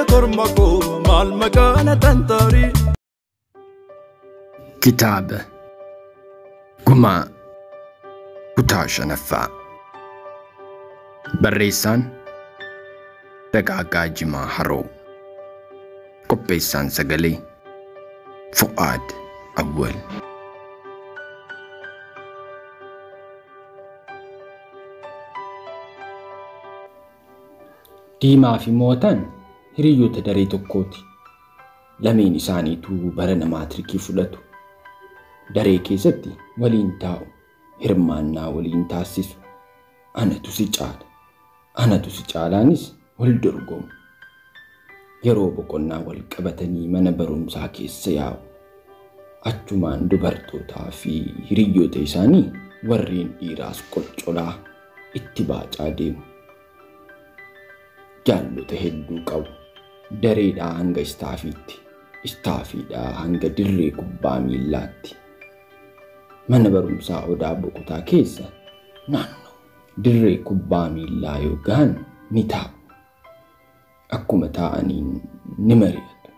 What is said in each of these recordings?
ya korma koo maal maqaana tantarii. Kitaaba Gumaa Kutaa Shanaffaa. Barreessaan Dagaagaa Jimaa Haroo. Qopheessaan sagalee Fu'aad Awwal. Diimaa fi Mootaan hiriyoota daree tokkooti. Lameen isaaniituu bara maatirikii fudhatu. Daree keessatti waliin taa'u, hirmaannaa waliin taasisu. Anatu si caala, anatu si caalaanis wal dorgomu. Yeroo boqonnaa wal qabatanii mana barumsaa keessa yaa'u. Achumaan dubartootaa fi hiriyoota isaanii warreen dhiiraas qolcolaa itti baacaa deemu. Jaallota hedduu qabu. Dareedhaa hanga istaafiitti, istaafiidhaa hanga dirree kubbaa miillaatti. Mana barumsaa Odaa Boqotaa keessa naannoo dirree kubbaa miillaa yoo gahan ni taa'u. Akkuma taa'aniin ni mari'atu.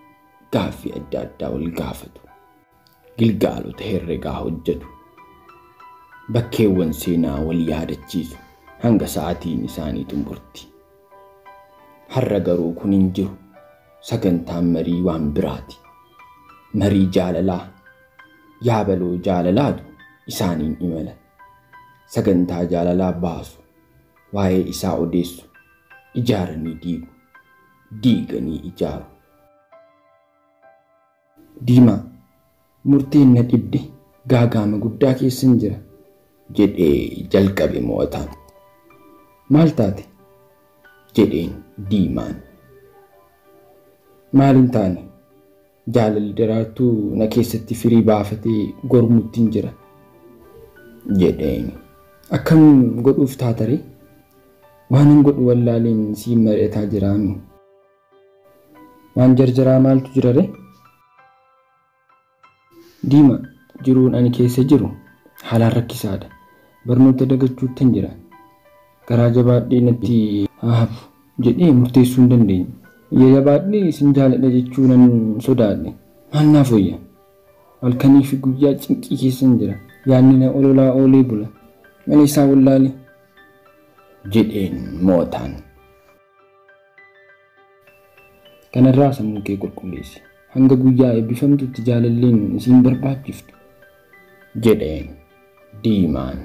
Gaaffii adda addaa wal gaafatu. Gilgaalota herregaa hojjetu. Bakkeewwan seenaa wal yaadachiisu hanga sa'aatiin isaanii xumurti. Har'a garuu kun hin jiru. Sagantaan marii waan biraati. Marii jaalalaa, yaabaloo jaalalaatu isaaniin imala. Sagantaa jaalalaa baasu, waa'ee isaa odeessu, ijaaranii diigu, diiganii ijaaru. Diimaa, murteen na dhibde gaagaama guddaa keessan jira, jedhee jalqabe Mo'ataan. Maal taate? Jedheen Diimaan. Maal hin taane? Jaalalli Daraartuu na keessatti firii baafatee gormutti hin jira, jedheen. Akkam godhuuf taataree? Waanan godhu wallaaleen siin mari'ataa jiraami. Waan jarjaraa maaltu jira ree? Diima, jiruun ani keessa jiru haalaan rakkisaadha. Barnoota dagachuuttan jira. Garaa jabaadhee natti haa hafu jedhee murteessuu hin dandeenye. Ija jabaadhee sin jaaladha jechuu nan sodaadhe. Maal naaf wayya? Halkanii fi guyyaa cinqii keessan jira. Yaadni na ololaa oolee bula. Mana isaa wallaale, jedheen Mootaan. Kanarraa sammuu kee qulqulleessi. Hanga guyyaa eebbifamtutti jaalalleen isiin barbaachiftu, jedheen Diimaan.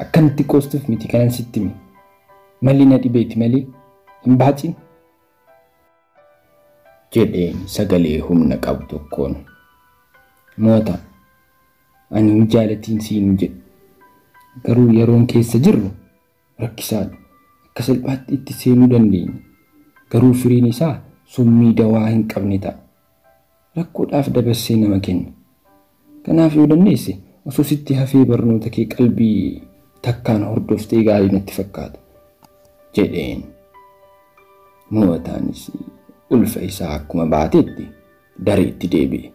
Akkanatti qoostuuf miti kanan sitti hime. Malli na dhibeeti malee hin baacin, jedheen sagalee humna qabu tokkoon. Moota, ani hin jaalatiin siin hin jedhu. Garuu yeroon keessa jirru rakkisaadha. Akka salphaatti itti seenuu dandeenya. Garuu firiin isaa summii dawaa hin qabne ta'a. Rakkoodhaaf dabarsee nama kenna. Kanaaf yoo dandeesse osoo sitti hafee barnoota kee qalbii takkaan hordoftee gaarii natti fakkaata, jedheen. Mo'ataanis ulfa isaa akkuma baatetti dareetti deebi'e.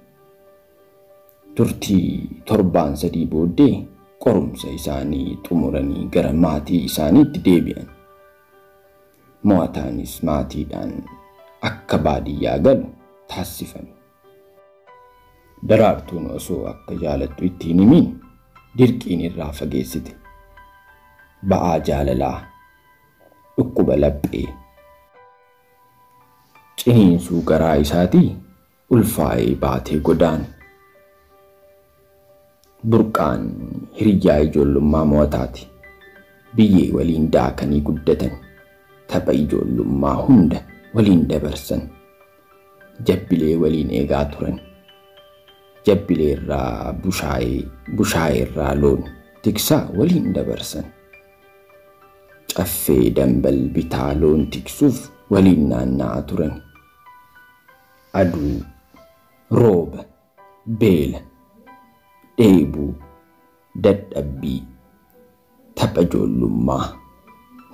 Turtii torbaan 3 booddee qorumsa isaanii xumuranii gara maatii isaaniitti deebi'an. Mo'ataanis maatiidhaan akka baadiyyaa galu taasifame. Daraartuun osoo akka jaalattu ittiin himiin dirqiin irraa fageessite. Ba'aa jaalalaa, dhukkuba laphee, ciniinsuu garaa isaatii ulfaa'ee baatee godaane. Burqaan hiriyyaa ijoollummaa Mo'ataati. Biyyee waliin daakanii guddatan. Tapha ijoollummaa hunda waliin dabarsan. Jabbilee waliin eegaa turan. Jabbilee irraa bushaayee, bushaayee irraa loon tiksaa waliin dabarsan. Caffee dambal bitaa loon tiksuuf waliin naanna'aa turan. Aduu, rooba, beela, dheebuu, dadhabbii, tapha ijoollummaa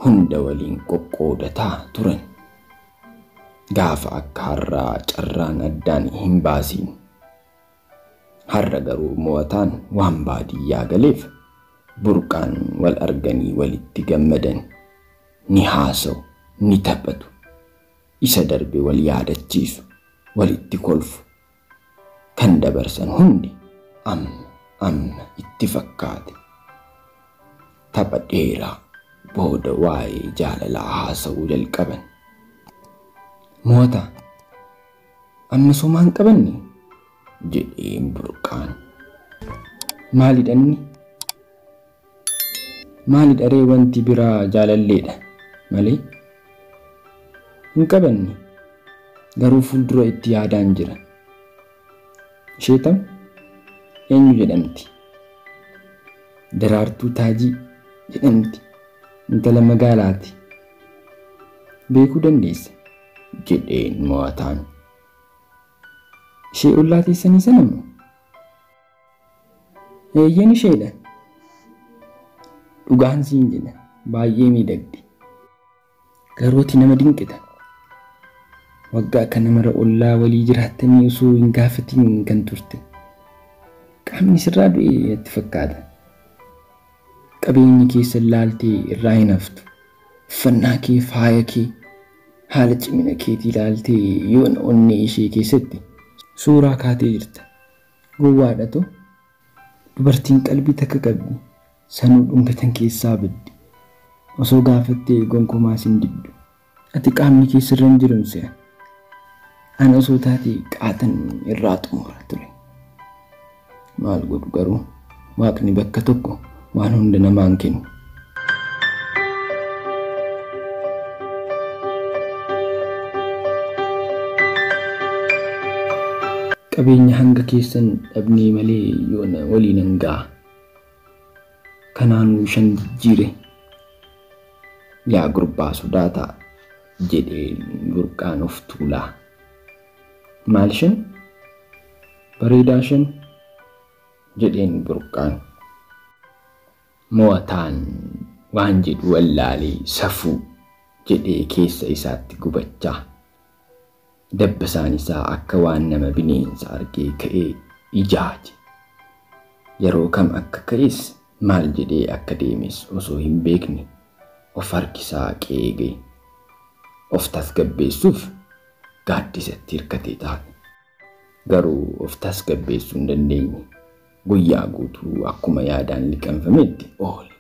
hunda waliin qoqqoodataa turan. Gaafa akka har'aa carraan addaan hin baasiin. Har'a garuu mo'ataan waan baadiyyaa galeef burqaan wal arganii walitti gammadan. Ni haasa'u, ni taphatu. Isa darbe wal yaadachiisu, walitti kolfu. Kan dabarsan hundi amma amma itti fakkaate. Tapha dheeraa booda waa'ee jaalalaa haasa'uu jalqaban. Mo'ataa, amma somaa hin qabanne? Jedheen burqaan. Maalidha inni? Maalidha ree wanti biraa jaalalleedha malee? Hin qabanne. Garuu fuuldura itti yaadaan jira. Ishee tam? Eenyu jedhamti? Daraartuu Taajii jedhamti. Intala magaalaati. Beekuu dandeessa? Jedheen mo'ataan. Ishee ollaa teessanii sana moo? Eeyyeen isheedha. Dhugaan siin jedha. Baay'ee miidhagdi. Garuu ati nama dinqita. Waggaa kana mara ollaa walii jiraattanii osoo hin gaafatiin kan turte. Qaamni sirraa du'e natti fakkaata. Qabeenyi keessa ilaaltee irraa hin haftu. Uffannaa kee, faaya kee, haala cimina keetii ilaaltee yoona onnee ishee keessatti suuraa kaatee jirta. Gowwaadha too. Dubartiin qalbii takka qabdi. Sanuu dhungatan keessaa baddi. Osoo gaafattee gonkumaa sin diddu. Ati qaamni keessa irra hin jiru se'a. Ana osoo taate qaatan irraa xumura ture. Maal godhu garuu waaqni bakka tokko waan hunda namaan kennu. Qabeenya hanga keessan dhabnee malee yoona waliin hanga'a. Kanaanuu shan jijjiire. Yaa gurbaa sodaataa jedheen burqaan of tuulaa. Maal shan? Bareedaa shan? Jedheen burqaan. Mo'ataan waan jedhu wallaalee safuu jedhee keessa isaatti gubachaa. Dabbasaan isaa akka waan nama bineensa argee ka'ee ijaaje. Yeroo kam akka ka'es maal jedhee akka deemes osoo hin beekne of harkisaa qe'ee ga'e. Of tasgabbeessuuf gaaddisatti hirkatee taa'e. Garuu of tasgabbeessuu hin dandeenye. Guyyaa guutuu akkuma yaadaan liqanfametti oole.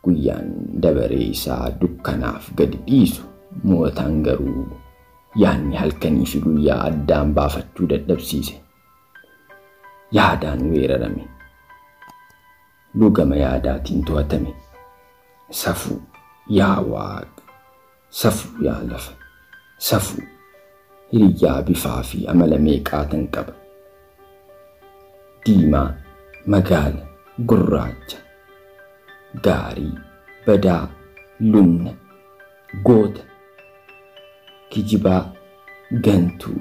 Guyyaan dabaree isaa dukkanaaf gadi dhiisu mo'ataan garuu yaadni halkanii fi guyyaa addaan baafachuu dadhabsiise. Yaadaan weerarame. Lugama yaadaatiin to'atame. Safuu yaa waaqa, safuu yaa lafa, safuu hiriyyaa bifaa fi amala meeqaatan qaba. Diimaa, magaala, gurraacha, gaarii, badaa, lunna, goota, kijibaa, gantuu,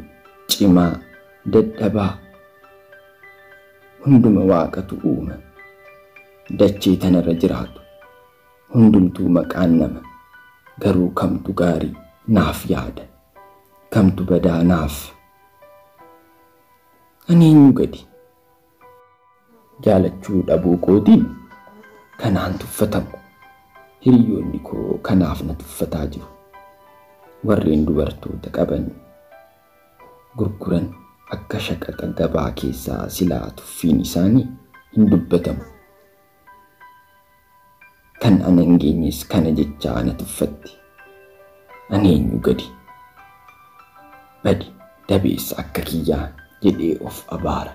cimaa, dadhabaa. Hunduma waaqatu uuma. Dachee tanarra jiraatu. Hundumtuu maqaan nama. Garuu kamtu gaarii naaf yaada. Kamtu badaa naaf. Ani eenyu gadi? Jaalachuu dhabuu kootiin kanaan tuffatamu. Hiriyoonni koo kanaaf na tuffataa jiru. Warreen dubartoota qaban gurguran akka shaqaxa gabaa keessaa silaa tuffiin isaanii hin dubbatamu. Kan ana hin geenyes kana jechaa na tuffatti. Ani eenyu gadi? Badi dabeessa akka kiyyaa jedhee of abaara.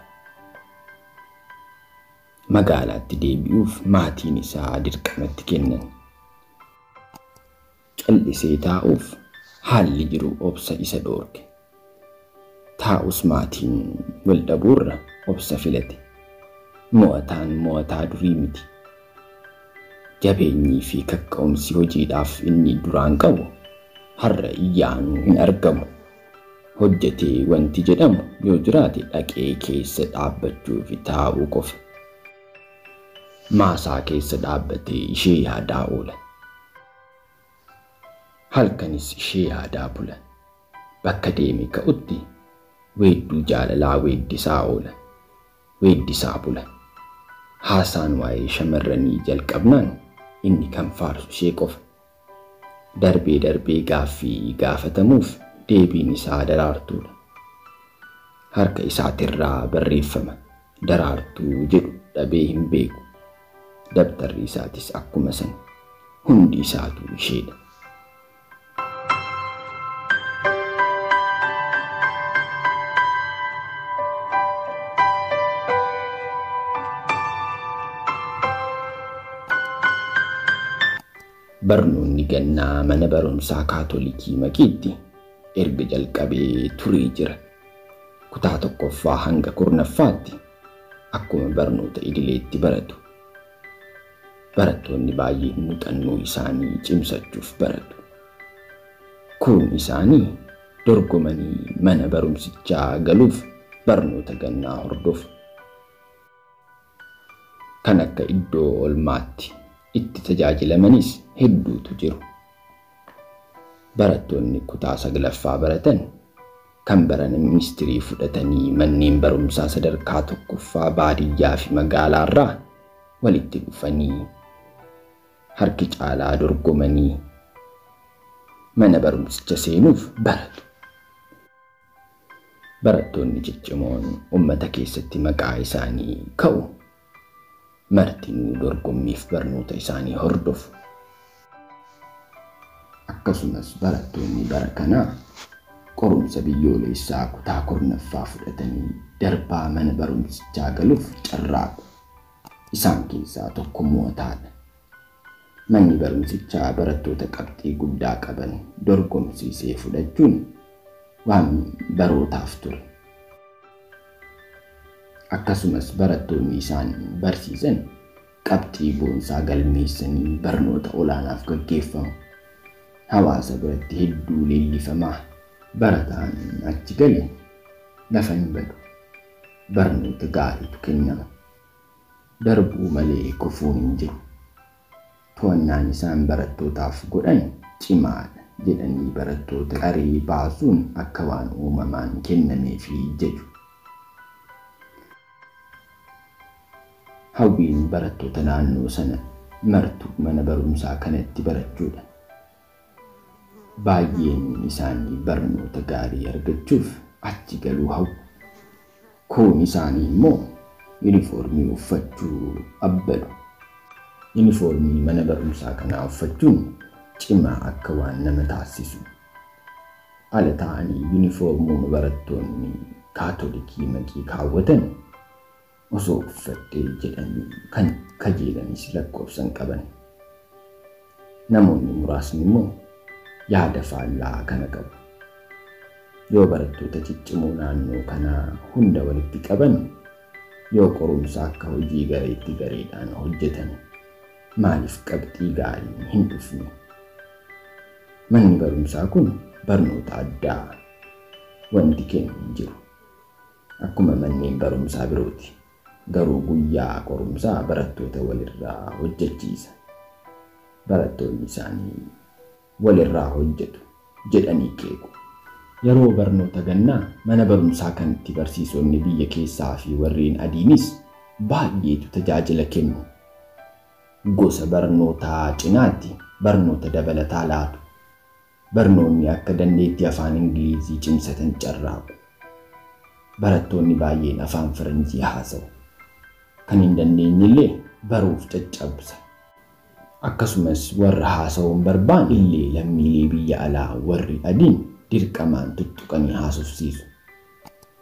Magaalaatti deebi'uuf maatiin isaa dirqamatti kennan. Callisee taa'uuf haalli jiru obsa isa dhoorke. Taa'us maatiin wal dhabuurra obsa filate. Mo'ataan mo'ataa durii miti. Jabeenyii fi kakka'umsi hojiidhaaf inni duraan qabu har'a iyyaanuu hin argamu. Hojjetee wanti jedhamu yoo jiraate dhaqee keessa dhaabbachuu fi taa'uu qofa. Maasaa keessa dhaabbatee ishee yaadaa oola. Halkanis ishee yaadaa bula. Bakka deeme ka'utti weedduu jaalalaa weeddisaa oola. Weeddisaa bula. Haasaan waa'ee shamarranii jalqabnaan inni kan faarsu ishee qofa. Darbee darbee gaaffii gaafatamuuf deebiin isaa Daraartuudha. Harka isaatirraa barreeffama Daraartuu jedhu dhabee hin beeku. Dabtarri isaatis akkuma sana. Hundi isaatu isheedha. Barnoonni gannaa mana barumsaa Kaatolikii Maqiitti erga jalqabee turee jira. Kutaa 1ffaa hanga 10ffaatti akkuma barnoota idileetti baratu. Barattoonni baay'een muuxannoo isaanii cimsachuuf baratu. Kuun isaanii dorgomanii mana barumsichaa galuuf barnoota gannaa hordofu. Kan akka iddoo oolmaatti itti tajaajilamanis hedduutu jiru. Barattoonni kutaa 9ffaa baratan kan barana ministirii fudhatanii manneen barumsaa sadarkaa 1ffaa baadiyyaa fi magaalaarraa walitti dhufanii harki caalaa dorgomanii mana barumsicha seenuuf baratu. Barattoonni ciccimoon uummata keessatti maqaa isaanii ka'u martinuu dorgommiif barnoota isaanii hordofu. Akkasumas barattoonni bara kanaa qorumsa biyyoolessaa kutaa 10ffaa fudhatanii darbaa mana barumsichaa galuuf carraaqu. Isaan keessaa tokko mo'ataadha. Manni barumsichaa barattoota qabxii guddaa qaban dorgomsiisee fudhachuun waan barootaaf ture. Akkasumas barattoonni isaan barsiisan qabxii boonsaa galmeessanii barnoota olaanaaf gaggeeffamu. Hawaasa biratti hedduu leellifamaa barataan achi gale lafa hin badu. Barnoota gaariitu kennama. Darbuu malee kufuun hin jiru. To'annaan isaan barattootaaf godhan cimaadha jedhanii barattoota qaree baasuun akka waan uumamaan kennameefii jedhu. Hawwiin barattoota naannoo sana martu mana barumsaa kanatti barachuudha. Baay'een isaanii barnoota gaarii argachuuf achi galuu hawwu. Kuun isaanii immoo yuunifoormii uffachuu abbalu. Yuunifoormii mana barumsaa kanaa uffachuun cimaa akka waan nama taasisu. Ala ta'anii yuunifoormuma barattoonni Kaatolikii Maqii kaawwatan osoo uffadhee jedhanii kan kajeelanis lakkoofsan qaban. Namoonni muraasni immoo yaada faallaa kana qabu. Yoo barattoota ciccimoo naannoo kanaa hunda walitti qaban, yoo qorumsa akka hojii gareetti gareedhaan hojjetan, maaliif qabxii gaariin hin dhufne? Manni barumsaa kun barnoota addaa wanti kennu hin jiru. Akkuma manneen barumsaa birooti. Garuu guyyaa qorumsaa barattoota walirraa hojjechiisa. Barattoonni isaanii walirraa hojjetu jedhanii keeku. Yeroo barnoota gannaa mana barumsaa kanatti barsiisonni biyya keessaa fi warreen adiinis baay'eetu tajaajila kennu. Gosa barnootaa cinaatti barnoota dabalataa laatu. Barnoonni akka dandeettii afaan Ingilizii cimsatan carraaqu. Barattoonni baay'een afaan Faranjii haasa'u. Kan hin dandeenyellee baruuf caccabsa. Akkasumas warra haasa'uun barbaanne illee lammiilee biyya alaa warri adiin dirqamaan tuttuqanii haasofsiisu.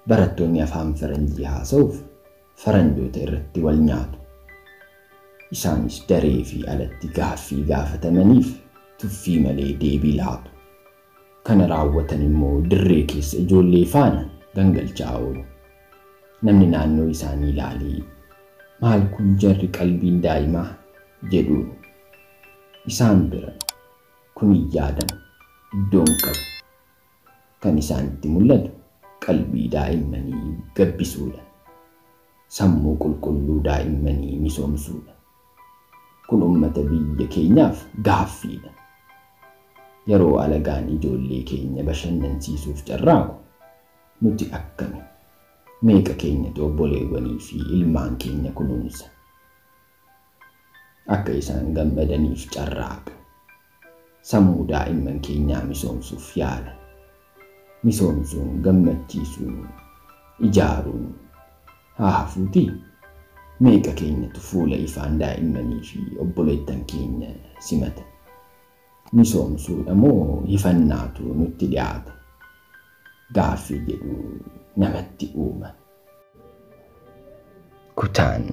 Barattoonni afaan Faranjii haasa'uuf faranjoota irratti wal nyaatu. Isaanis daree fi alatti gaaffii gaafatamaniif tuffii malee deebii laatu. Kana raawwatan immoo dirree keessa ijoollee faana gangalchaa oolu. Namni naannoo isaanii ilaalee maal kun jarri qalbiin daa'imaa jedhuun. Isaan bira kun hin yaadamu, iddoon qabu. Kan isaanitti mul'atu qalbii daa'immanii gabbisuudha. Sammuu qulqulluu daa'immanii misoomsuudha. Kun uummata biyya keenyaaf gaaffiidha. Yeroo alagaan ijoollee keenya bashannansiisuuf carraaqu nuti akkami? Meeqa keenyatu obboleewwanii fi ilmaan keenya kunuunsa? Akka isaan gammadaniif carraaqa. Sammuu daa'imman keenyaa misoomsuuf yaala. Misoomsuun, gammachiisuun, ijaaruun haa hafuutii meeqa keenyatu fuula ifaan daa'immanii fi obboleettan keenya simata? Misoomsuudha moo hifannaatu nutti dhiyaata? Gaaffii jedhu namatti uuma. Kutaan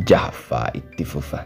jahaffaa itti fufa.